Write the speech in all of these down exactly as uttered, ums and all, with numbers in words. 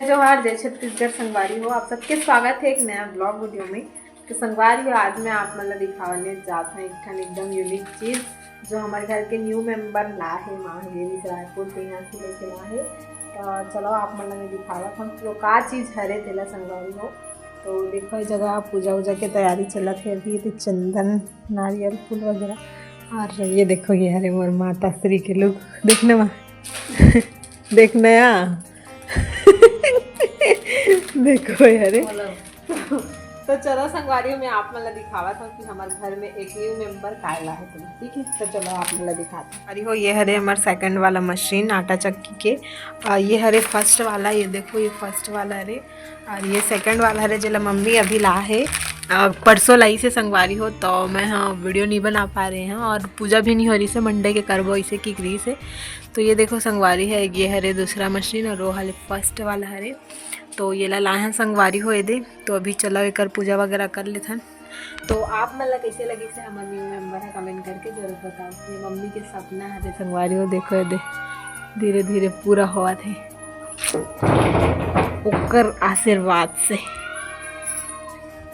जोहार, जय छत्तीसगढ़ संगवारी हो, आप सबके स्वागत है एक नया ब्लॉग वीडियो में। तो संगवारी हो, आज मैं आप मन ला दिखावने जात हूँ एक ठन एकदम यूनिक चीज, जो हमारे घर के न्यू मेंबर ला है, माँ हेरी से रायपुर से यहाँ से लेके ला है। तो चलो आप मन ला मैं दिखावत हूँ कि वो का चीज हरे तेला संगवारी हो। तो देखो ये जगह पूजा वूजा के तैयारी चलत है अभी, तो चंदन, नारियल, फूल वगैरह। और ये देखो ये हरे मोर माता श्री के लुक, देखने में देखने आ देखो यारे। तो चलो संगवारी हो, मैं आप मन ला दिखावत हूँ कि हमारे घर में एक न्यू मेंबर काय ला है, ठीक है? तो चलो आप मन ला दिखाते हैं। अरे हो, ये हरे हमार सेकंड वाला मशीन आटा चक्की के। आ, ये हरे फर्स्ट वाला, ये देखो ये फर्स्ट वाला हरे। और ये सेकंड वाला हरे, जेला मम्मी अभी ला है, आ, परसों लाई से संगवारी हो, तो मैं हाँ वीडियो नहीं बना पा रहे हैं और पूजा भी नहीं हो रही से, मंडे के करबो इसे की रही से। तो ये देखो संगवारी है, ये हरे दूसरा मशीन और वो हरे फर्स्ट वाला हरे। तो ये ला लाहन संगवारी हो दे। तो अभी चलो एकर पूजा वगैरह कर लेथन। तो आप मन ला कैसे लगी से हमारे न्यू मेंबर है, कमेंट करके जरूर बताओ। ये मम्मी के सपना है संगवारी हो, देखो ये दे धीरे धीरे पूरा होवत है ओकर आशीर्वाद से।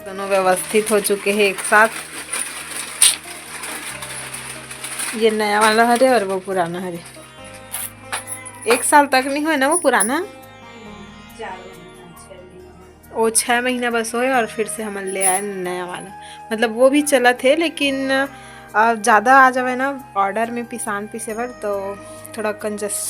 दोनों व्यवस्थित हो चुके हैं एक साथ। ये नया वाला हरे और वो पुराना हरे। एक साल तक नहीं हुआ ना वो पुराना, वो छः महीना बस होए और फिर से हमन ले आए नया वाला। मतलब वो भी चलत है, लेकिन अ, ज़्यादा आ जावे ना ऑर्डर में पिसान पीसे बर, तो थोड़ा कंजस।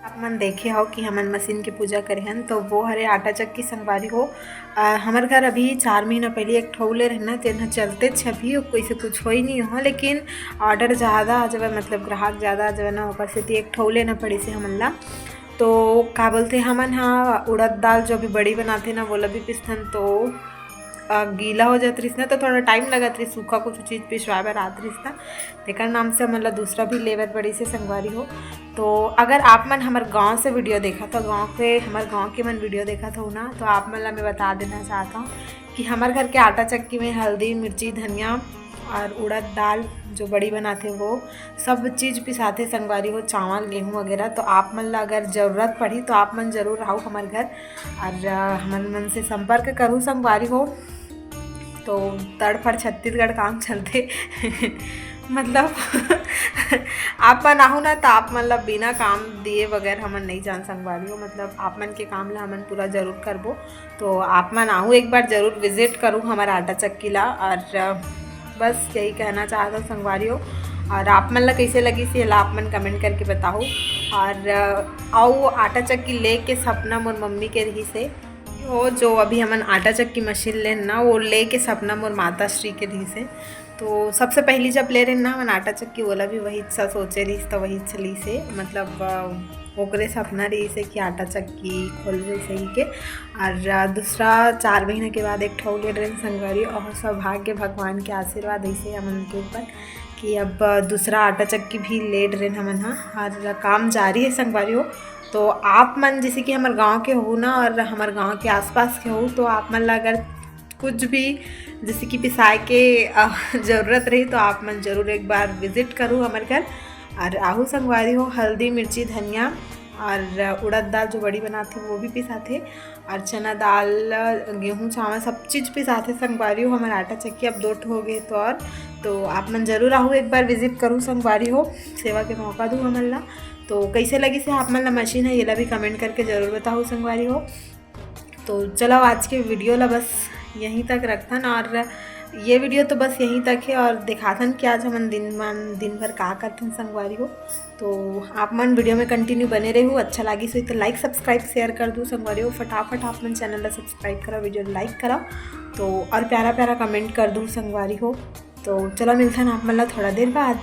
आप मन देखे हो कि हमन मशीन के पूजा करे हन, तो वो हरे आटा चक्की संगवारी हो। अ, हमर घर अभी चार महीना पहले एक ठो ले रहना, तेन ह चलते छपी, कोई से कुछ हो ही नहीं हो, लेकिन ऑर्डर ज़्यादा आ जावे, मतलब ग्राहक ज़्यादा आ जावे ना, ओकर सेती एक ठो लेना पड़ी से हमन ला। तो का बोलते, हमन हा उड़द दाल जो भी बड़ी बनाते ना, वो ला भी पिसथन, तो अ, गीला हो जात रहिस ना, तो थोड़ा टाइम लगत रहिस सूखा कुछ चीज पिसवाए बर आत रहिस ना, तेकर नाम से हमन ला दूसरा भी लेबर पड़िस हे संगवारी हो। तो अगर आप मन हमर गांव से वीडियो देखत हो, गांव के, हमर गांव के मन वीडियो देखत हो ना, तो आप मन ला मैं बता देना चाहत हूँ कि हमर घर के आटा चक्की में हल्दी, मिर्ची, धनिया और उड़द दाल जो बड़ी बनाथे वो सब चीज पिसाथे संगवारी हो, चावल, गेहूं वगैरह। तो आप मन ला अगर जरूरत पड़ी तो आप मन जरूर आओ हमर घर और, अ, हमन मन से संपर्क करू संगवारी हो। तो तड़फड़ छत्तीसगढ़ काम चलथे। मतलब आप मन आहू ना, तो आप मन ला बिना काम दिए बगैर हमन नहीं जान संगवारी हो। मतलब आप मन के काम ला हमन पूरा जरूर करबो। तो आप मन आहू एक बार जरूर विजिट करू हमर आटा चक्की ला। और, अ, बस यही कहना चाहत हूँ संगवारी हो। और आप मन ला कैसे लगिस हे ला आप मन कमेंट करके बताओ। और, अ, अउ आटा चक्की लेके सपना मोर मम्मी के रहिस हे, वो जो अभी हमन आटा चक्की मशीन लेन ना, वो लेके सपना मोर माता श्री के रहिस हे। तो सबसे पहली जब ले रहे ना हमन आटा चक्की, ओला भी वही सा सोचे रहिस, तो वही सा लीस हे। मतलब, अ, ओकरे सपना रहिस हे कि आटा चक्की खोलबे सही के। और, अ, दूसरा चार महीना के बाद एक ठो ले रहे संगवारी, और सौभाग्य भगवान के आशीर्वाद ऐसे हमन के ऊपर कि अब, अ, दूसरा आटा चक्की भी ले रहे हमन हा, और काम जारी है संगवारी हो। तो आप मन जैसे कि हमर गांव के हो ना और हमर गांव के आसपास के हो, तो आप मन ला अगर कुछ भी जैसे कि पिसाए के, अ, जरूरत रही, तो आप मन जरूर एक बार विजिट करू हमर घर। और आहू संगवारी हो, हल्दी, मिर्ची, धनिया और उड़द दाल जो बड़ी बनाथे वो भी पिसाथे, और चना दाल, गेहूं, चावल सब चीज पिसाथे संगवारी हो। हमर आटा चक्की अब दो ठो हो गए तो, और तो आप मन जरूर आहू एक बार विजिट करू संगवारी हो, सेवा के मौका दू हमन ला। तो कैसे लगिस हे आप मन ला मशीन है, ये ला भी कमेंट करके जरूर बताओ संगवारी हो। तो चलो, आज के वीडियो ला बस यहीं तक रखथन, और ये वीडियो तो बस यहीं तक है। और दिखाथन कि आज हमन दिन मन, दिन भर का करथन संगवारी हो। तो आप मन वीडियो में कंटिन्यू बने रहू, अच्छा लागिस होही तो लाइक, सब्सक्राइब, शेयर कर दू संगवारी हो। फटाफट आप मन चैनल ला सब्सक्राइब करा, वीडियो लाइक करा, तो और प्यारा प्यारा कमेंट कर दू संगवारी हो। तो चलो, मिलथन आप मन ला थोड़ा देर बाद।